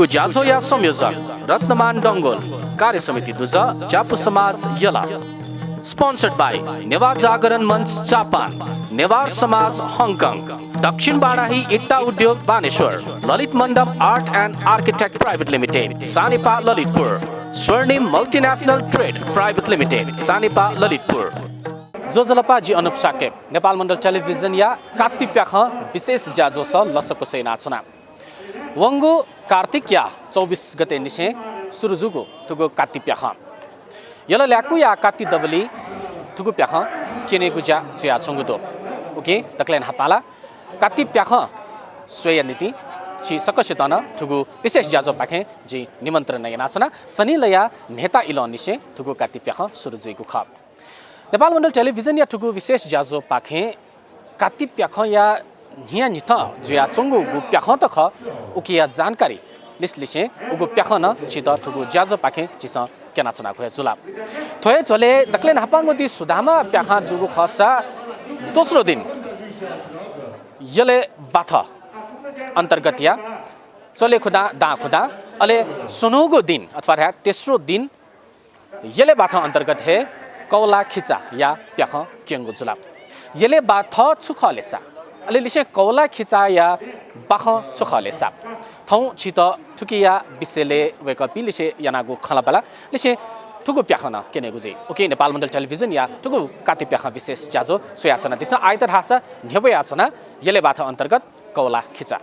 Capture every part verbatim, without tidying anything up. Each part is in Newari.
ज्याझ्वःया संयोजक रत्नमान डंगोल, कार्य समिति दुजः ज्यापु समाज यल। Sponsored by नेवार जागरण मञ्च जापान, नेवार समाज हङकङ, दक्षिण बाराही इट्टा उद्योग बानेश्वर, ललित मण्डप Art and Architect Private Limited, Sanepa ललितपुर, स्वर्णिम Multinational Trade Private Limited, Sanepa ललितपुर। ज्वजलपा, जि अनुप शाक्य। नेपाल मण्डल टेलिभिजनया कात्ति प्याखं विशेष ज्याझ्वः लसकुस यानाच्वना। वंगु कार्तिकया चौबिस गते निसें सुरु जूगु थुगु कात्ति प्याखं। यल ल्याकूया कात्ति दबुलिइ थुगु प्याखं क्यनेगु ज्या जुयाच्वंगु दु। उकिं दकलय् न्हापां ला कात्ति प्याखं स्वयेया निंतिं छि सकसितं नं थुगु विशेष ज्याझ्वःपाखें जिं निमन्त्रणा यानाच्वना। सनिलया न्हेता इलंनिसें थुगु कात्ति प्याखं सुरु जुइगु खः। नेपाल मण्डल टेलिभिजनया थुगु विशेष ज्याझ्वःपाखें कात्ति प्याखंया न्हियान्हिथं जुयाच्वंगु प्याखं त खः, उकिया जानकारी लिसलिसें उगु प्याखं नं छित थुगु ज्याझ्वःपाखें झीसं क्यनाच्वनागु हे जुल। थ्व हे झ्वलय् दकलय् न्हापांगु दिं सुधामा प्याखं जूगु खःसा दोस्रो दिं यलय् बाथः अन्तर्गतया च्वले खुदां दां खुदां, अले स्वन्हूगु दिं अथवा धाये तेस्रो दिं यलय् बाथः अन्तर्गत हे कौला खिचाया प्याखं क्यंगु जुल। यलय् बाथः छु खः ले सा, अले लिसें कौला खिचाया बाखं छु खः ले सा, थौं छित थुकिया विषयलय् वय्कःपिं लिसे यानागु खँल्हाबल्हा लिसें थुगु प्याखं नं क्यनेगु जुइ। उकिं नेपाल मण्डल टेलिभिजनया थुगु कात्ति प्याखं विशेष ज्याझ्वः स्वयाच्वनादिसँ। आःयात धाःसा न्ह्यब्वयाच्वना यलय् बाथः अन्तर्गत कौला खिचा।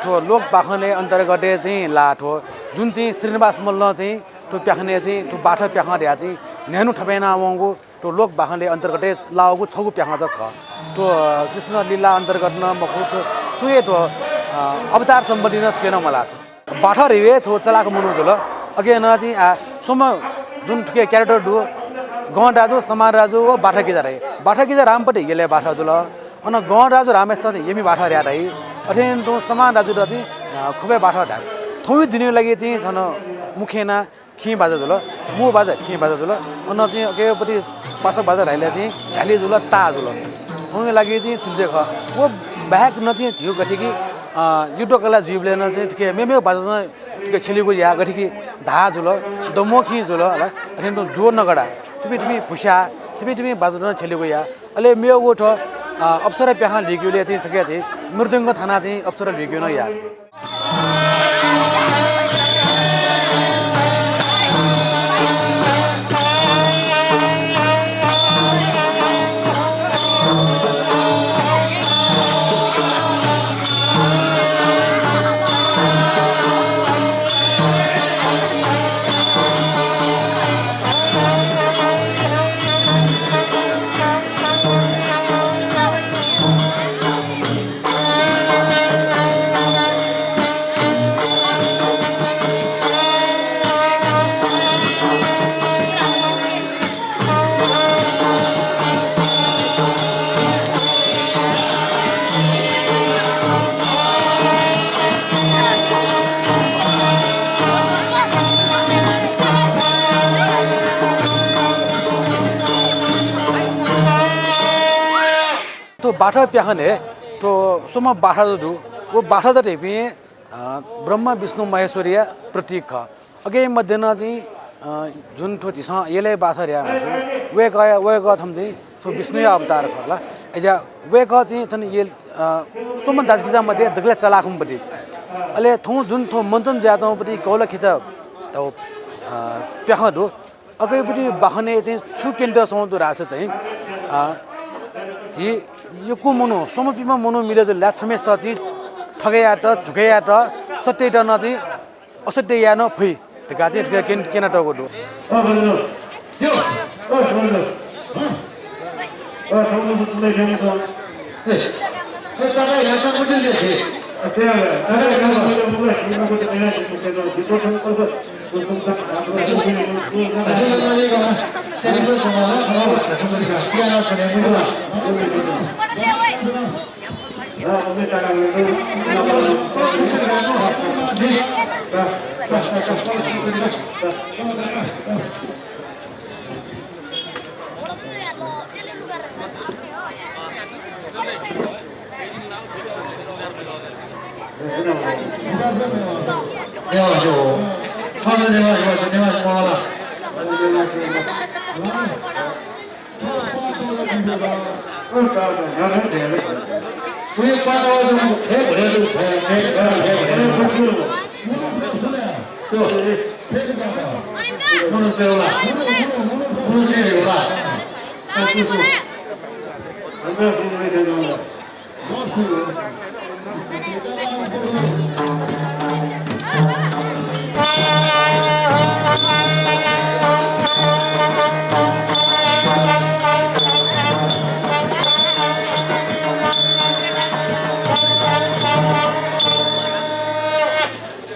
थ्व लोक बाखनय् अन्तर्गतय् चाहिँ ला थ्व जुन चाहिँ श्रीनिवास मल्लं चाहिँ थ्व प्याखनय् चाहिँ थ्व बाथः प्याखं धया चाहिँ न्ह्यान्हु थपय् याना वंगु थ्व लोक बाखनय् अन्तर्गतय् लाःगु छगू प्याखं जक खः। थ्व कृष्ण लीला अन्तर्गत नं मखु, थ्व छुं हे थ्व, अ, अवतार सम्बन्धी नं छुके नं मलाः। बाथः धइबलय् थ्व चलाक मनू जुल। अकिं नं चाहिँ आ स्वम्ह जुन थुके character दु, गं दाजु, समान दाजु व बाथः किजा धाइ। बाथः किजा रामपति यलय् बाथः जुल। अन गं दाजु रामेश्वर चाहिँ यमि बाथः धया धाइ। अथें तुं समान दाजु द चाहिँ, अ, खुबय् बाथः धाइ। थौं जिनिगु लागि चाहिँ थन मुख्य याना खिं बाजा जुल, मू बाजा खिं बाजा जुल। अन चाहिँ अकेपति पासा बाजा धाइले चाहिँ झ्याली जुल, ता जुल। थौंया लागि चाहिँ थुलि खः। व बाहेक नं चाहिँ झीगु गथे कि, अ, युद्ध कला जुइबलय् नं चाहिँ थुके मेमेगु बाजा नं थुके छ्यलीगु या गथे कि धाः जुल, दमो खिं जुल, हला। अथें तुं ज्वः नगडा, थुपिं थुपिं भुस्या, थिमि थिमि बाजा नं छ्यलेगु याः। अले मेगु थ्व, अ, अप्सरा प्याखं ल्हुइकेबलय् चाहिँ थुकी चाहिँ मृदुङ्ग थानाः चाहिँ अप्सरा ल्हुइकेगु नं याः। थ्व बाथः प्याखनय् थ्व स्वम्ह बाथः दु। व बाथः धइपिं, अ, ब्रह्मा विष्णु महेश्वरया प्रतीक खः। अके मध्ये नं चाहिँ, अ, जुन थ्व झीसं यलय् बाथः धयाम्हस्यू, वय्कःया, वय्कः थन चाहिँ थ्व विष्णुया अवतार खः ला। अय्‌जुया वय्कः चाहिँ थन यल, अ, स्वम्ह दाजुकिजा मध्ये दकलय् चलाखम्ह पति। अले थौं जुन थ्व मञ्चन जुयाच्वंपति कौलाखिचा, अ, प्याखं दु। अकैपति बाखनय् चाहिँ छु क्यनेत स्वं दु धाःसा चाहिँ, अ, झी यक्व मनू, स्वम्हपिंम्ह मनू मिले जुल धाःसा छम्हय्‌सित चाहिँ ठगय् यायेत, झुके यायेत, सत्य यायेत नं चाहिँ असत्य याये नं फइ धकाः चाहिँ थुकी क्यन-, क्यनातःगु दु।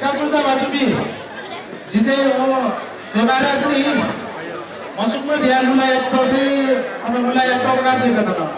कापुसा भाजुपिं, जि चाहिँ, अ, जयमारापिं, मसुम्म बिया लुला यात चाहिँ, अन लुला यात वना चाहिँ कथन।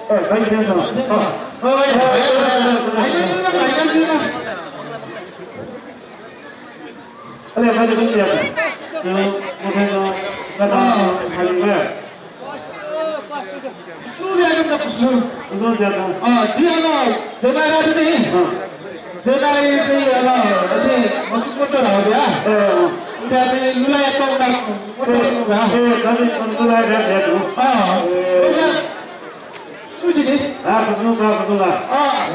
अ, जि अन जयमाया राजु नि। अँ। जयमाया चाहिँ अन अझै मसुस मत धाउ द्या। अँ, अँ। उद्या चाहिँ लुलाया तौला मत ए, सुगा। ए, सरी, लुलाया द्या, द्या, द्या। अँ। ए। उद्या सुजि नि। रा, सुजु, रा, सुजु, रा। अँ। ए।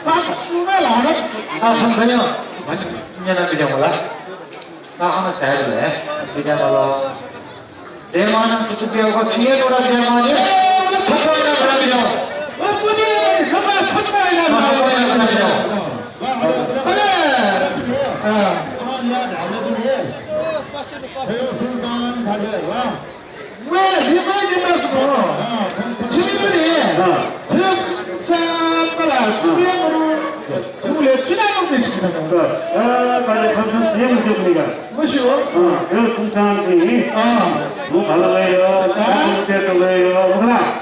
रा, सुगा, रा, रा। अँ, हम धन्य। धन्य, धन्य, धन्य, होला। रा, हम धन्य, धन्य, होला। जयमानं सुसुपियागु थिए तोरा जयमाने। ए, छक्का इना बना दियो। ओ पुनी, छक्का, छक्का इना बना दियो। अरे, अँ। सुल्तान खाजा वा। वे, जिम्मा, जिम्मा सुनो। छिमिगु नि। अँ। हे सुल्तान बला, सुनो मरु। मुले सुनानो बिस्कुट। अ, बाजे फंक्शन सेम जुगनिगा। मुसु। अँ, हे सुल्तान जी। अँ। मु भला लैर, अँ। तेत लैर, उखला।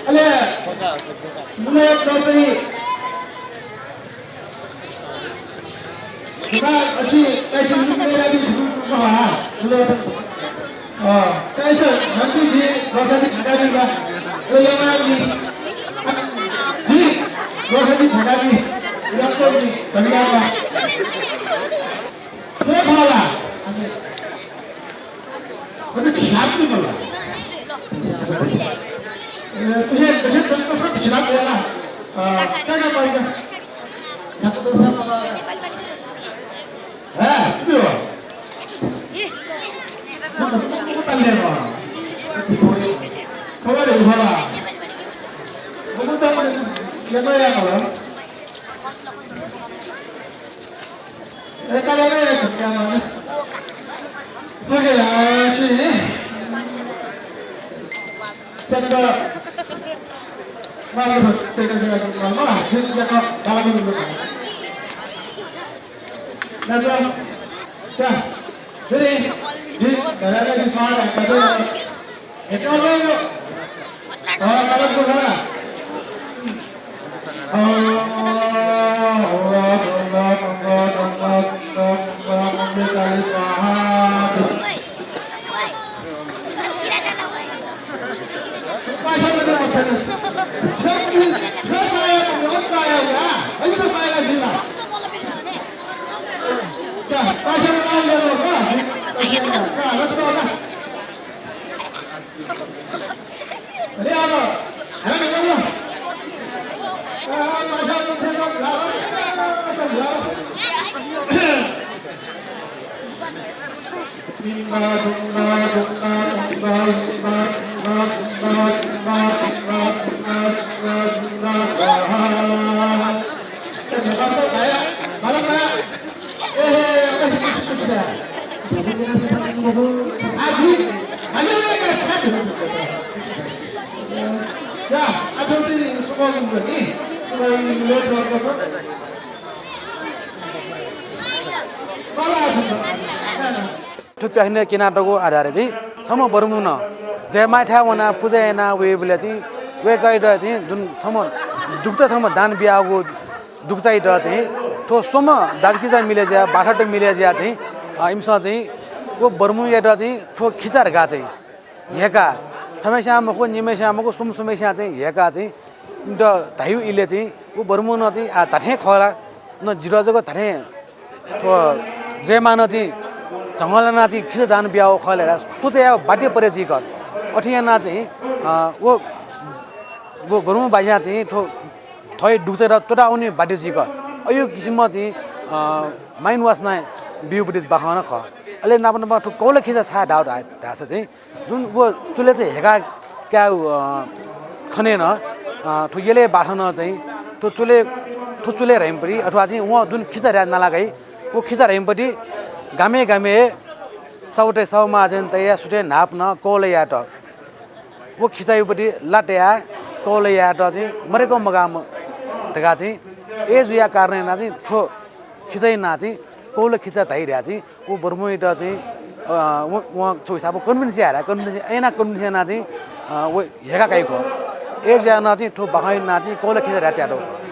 अले मुलय् दसैं। चंद्र मालक, चंद्र मालक, जिन जक बालक। थ्व प्याखनय् क्यनातःगु आधारय् चाहिँ छम्ह बर्मु नं जयमाथाय् वनाः पुजा याना वइबलय् चाहिँ वय्कःयात चाहिँ जुन छम्ह दुगुचा छम्ह दान बियागु दुगुचायात चाहिँ थ्व स्वम्ह दाजुकिजा मिले जुयाः, बाथात मिले जुयाः चाहिँ, अ, इमिसं चाहिँ व बर्मुयात चाहिँ थ्व खिचा धकाः चाहिँ ह्यय्काः, छम्हस्यां मखु, निम्हस्यां मखु, स्वम्ह स्वम्हस्यां चाहिँ ह्यय्काः चाहिँ इमित धाइगु इलय् चाहिँ व बर्मुं नं चाहिँ, "आ, धात्थें खः ला? न जितः जक धात्थें थ्व जयमां नं चाहिँ झंगः लानाः चाहिँ खिचा दान बियागु खः ला?" सोचे यायेगु बाध्य परे जुइक। अथे यानाः चाहिँ, अ, व, व बर्मु बाज्यां चाहिँ थ्व थःगु दुगुचायात त्वःतावने बाध्य जुइक। अय् किसिमं चाहिँ, अ, mind wash याना ब्यूगु बाखं नं खः। अले नाप नाप थ्व कौला खिचा छाय् धाःगु धाःसा चाहिँ जुन व चुलय् चाहिँ ह्यय्का कायेगु, अ, खनें नं, अ, थ्व यलय् बाथं नं चाहिँ थ्व चुलय्, थ्व चुलय् ह्राइम्हपट्टि अथवा चाहिँ वं जुन खिचा ह्राये नालाकाइ, व खिचा ह्राइम्हपट्टि गामय् गामय् साहुतय् साहुमाःजनतय् सुथय् न्हापां नं कौला यायेत व खिचायापट्टि ला तयाः कौला यायेत चाहिँ मदय्क मगाःम्ह धकाः चाहिँ अय् जुयाः कारणं यानाः चाहिँ थ्व खिचाया नां चाहिँ कौला खिचा धाइ धयाः चाहिँ व बर्मुयात चाहिँ, अ, व, वं छगू हिसाबं convince याये, convince, अय् यानाः convince यानाः चाहिँ, अ, व ह्यय्का काइगु खः। अय् जुयाः नं चाहिँ थ्व बाखंया नां चाहिँ कौला खिचा धयाः तयातःगु खः।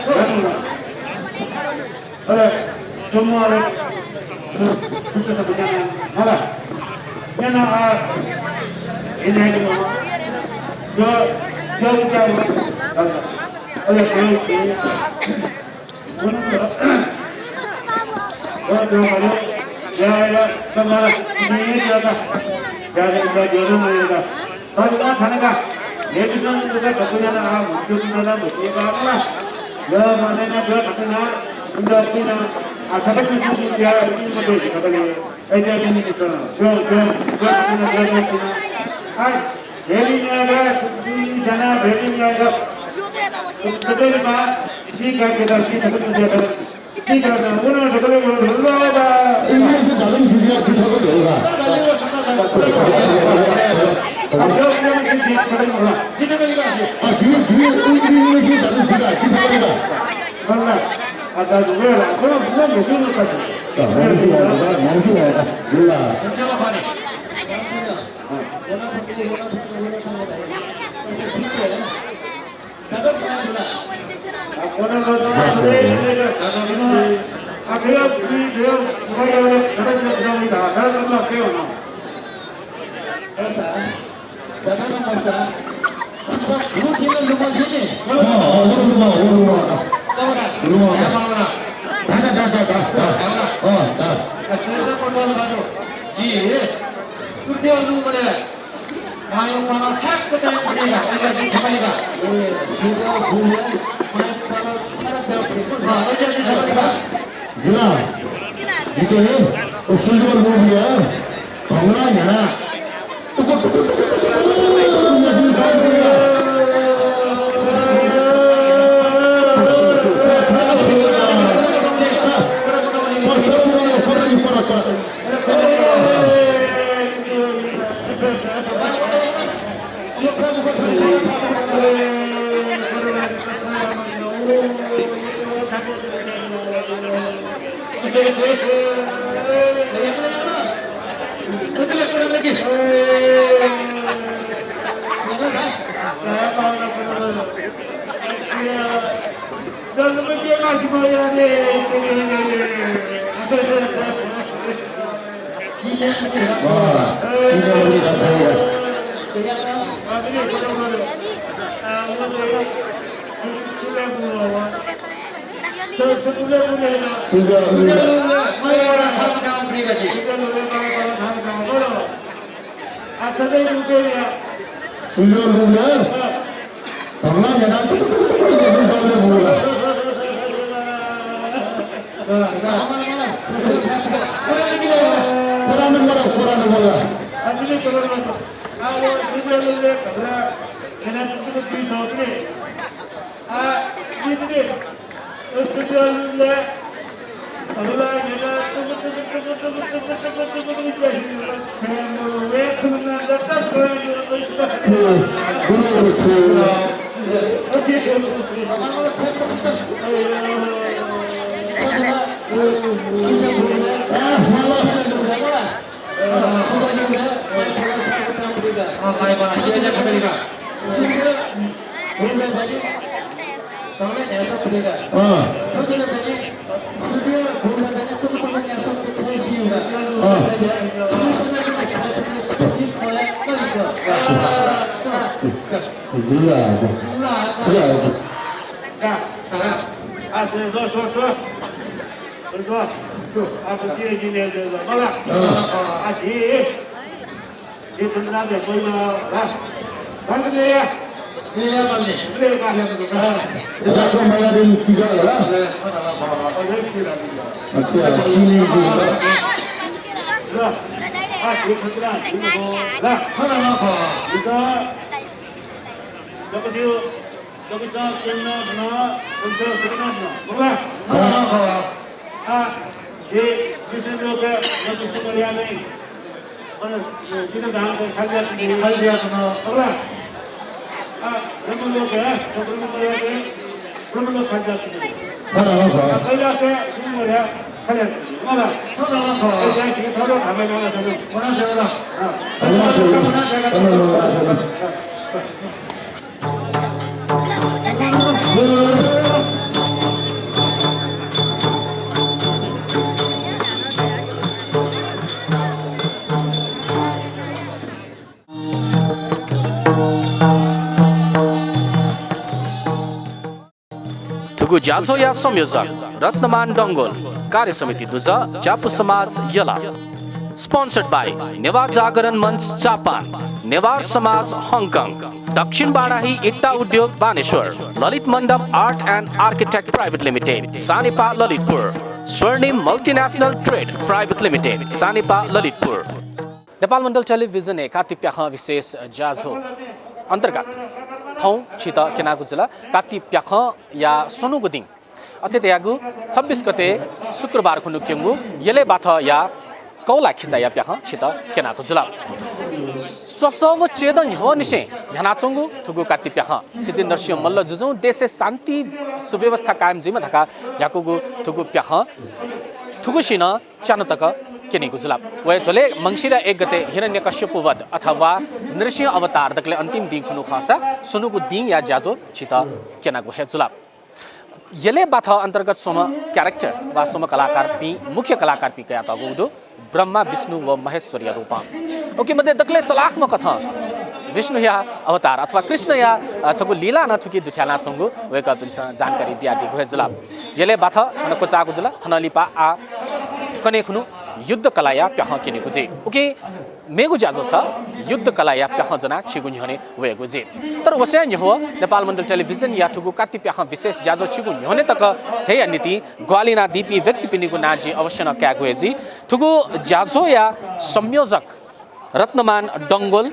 अरे, चुम्मा, अरे, कुछ सब जाना, मला। जाना, आ, इन्हें को, जो, जो क्या हुआ? अरे, अरे, जिला, जितः हे, ओ सुन्दर movie है, भंगला न्ह्याना। दक्वसित सुभाय्, सुभाय्, सुभाय्। मखु ला? खः, खः। आ, झी विष्णु लोकय्, विष्णु लोकय्। अन, जितः धाःगु खालि जुयाच्वन। खालि जुयाच्वन। मखु ला? आ, ब्रह्मलोकय्, ब्रह्मलोकय्, ब्रह्मलोक खालि जुयाच्वन। खः, खः। आ, कैलासय्, सुकुमारय्, खालि जुयाच्वन। मखु ला? खः, खः। ए, जाइँ, झी थःथः धाःम्ह नाला छन्हु। मना सेवा। आ। मना सेवा। मना सेवा। थुगु ज्याझ्वःया संयोजक रत्नमान डंगोल, कार्य समिति दुजः ज्यापु समाज यल। Sponsored by नेवाः जागरण मञ्च जापान, नेवार समाज हङकङ, दक्षिण बाराही इट्टा उद्योग बानेश्वर, ललित मण्डप Art and Architect Private Limited, Sanepa ललितपुर, स्वर्णिम Multinational Trade Private Limited, Sanepa ललितपुर। नेपाल मण्डल टेलिभिजनया कात्ति प्याखं विशेष ज्याझ्वः अन्तर्गत थौं छित क्यनागु जुल। कात्ति प्याखंया स्वन्हूगु दिं अथे धयागु छब्बिस गते शुक्रबार खुन्हु क्यंगु यलय् बाथःया कौला खिचाया प्याखं छित क्यनागु जुल। स्वसः व चय्दँ न्ह्यवंनिसें न्ह्यानाच्वंगु थुगु कात्ति प्याखं सिद्धिं नरसिंह मल्ल जुजुं देशय् शान्ति सुव्यवस्था कायम जुइमा धकाः न्ह्याकूगु थुगु प्याखं थुगुसिनं च्यान्हु तक क्यनीगु जुल। व हे झ्वलय् मंसिरया एक गते हिरण्यकश्यप वध अथवा नृसिंह अवतार दकलय् अन्तिम दिं खुन्हु खःसा स्वन्हूगु दिंया ज्याझ्वः छित क्यनागु हे जुल। यलय् बाथः अन्तर्गत स्वम्ह character वा स्वम्ह कलाकारपिं, मुख्य कलाकारपिं कयातःगु दु ब्रह्मा, विष्णु व महेश्वरया रूपं। उकी मध्ये दकलय् चलाखम्ह कथं विष्णुया अवतार अथवा कृष्णया, अ, छगू लीला नं थुकी दुथ्यानाच्वंगु वय्कःपिन्सं जानकारी बियादीगु हे जुल। यलय् बाथः थन क्वचाःगु जुल, थनं लिपा आः कन्हय् खुन्हु युद्ध कलाया प्याखं क्यनीगु जुइ। उकी मेगु ज्याझ्वःस युद्ध कलाया प्याखं ज्वनाः छिगु न्ह्यःने वयेगु जुइ। तर वसःया न्ह्यः नेपाल मण्डल टेलिभिजनया थुगु कात्ति प्याखं विशेष ज्याझ्वः छिगु न्ह्यःने तक हयेया निंतिं ग्वाहालि यानादीपिं व्यक्तिपिनिगु नां जिं अवश्य नं कायेगु हे जुइ। थुगु ज्याझ्वःया संयोजक रत्नमान डंगोल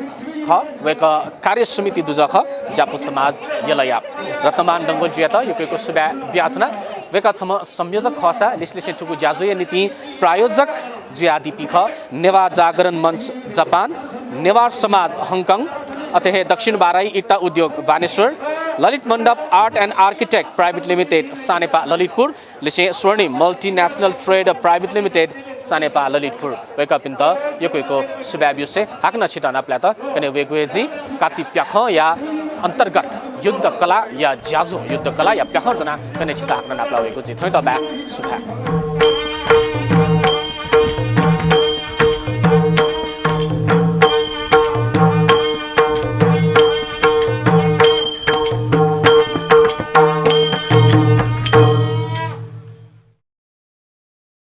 खः, वय्कः कार्य समिति दुजः खः, ज्यापु समाज यलया। रत्नमान डंगोल जुयात यक्व यक्व सुभाय् बियाच्वना। वय्कः छम्ह संयोजक खःसा लिसेलिसें थुगु ज्याझ्वःया निंतिं प्रायोजक जुयादीपिं खः नेवाः जागरण मञ्च जापान, नेवार समाज हङकङ, अथे हे दक्षिण बाराही इट्टा उद्योग बानेश्वर, ललित मण्डप Art and Architect Private Limited Sanepa ललितपुर, लिसें स्वर्णिम Multinational Trade Private Limited Sanepa ललितपुर। वय्कःपिन्त यक्व यक्व सुभाय् ब्यूसे हाकनं छित नापलायेत कन्हय् वयेगु हे जुइ। कात्ति प्याखंया अन्तर्गत युद्ध कलाया ज्याझ्वः, युद्ध कलाया प्याखं ज्वनाः कन्हय् छित हाकनं नापलाः वयेगु जुइ। थौंयात बाय्, सुभाय्।